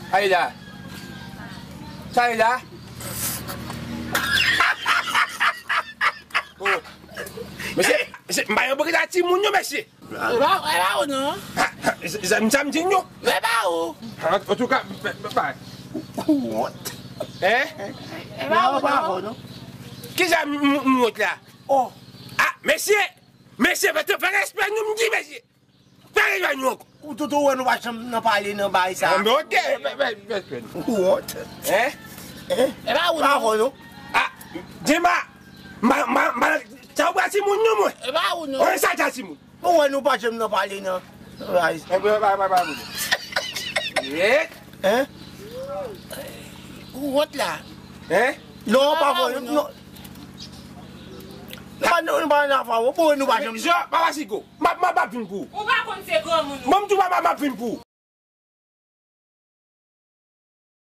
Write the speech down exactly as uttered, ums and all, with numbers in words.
Sa ye la? Sa ye la? Oh. Mesye, mesye, m pa yon brita timoun yo, mesye. E pa, e pa ou non. Ha, ha, sa, sa m di nou. E pa ou. Ha, antouka, ba, ba. Hein? E pa ou non. Kisa m, m, m wont la? Oh. Ah, mesye, mesye, fè, fè respè nou, m di, mesye. Fè respè nou ankò. Ou tout ou wè nou pa janm nan pale nan bagay sa. Ah, men oke, fè, fè, fè respè nou. Ou wont. Hein? Hein? E pa ou non. Ah, Dima, ma, ma, ma, sa ou pa timoun non, mwen. E pa ou non. Ou sa ta timoun. Ou wè nou pa janm nan pale nan. Ay. Eh, ba, ba, ba, ba, ba. Eh? Hein? Ou wont la. Hein? Non, pa vre, non. Pa, non, pa nan afè ou. Pou nou pa janm. Jean, pa, pa sigo. M ap, m ap, m ap vin pou ou. Ou pa konn se granmoun ou. Mwen m tou pa, pa, m ap vin pou ou.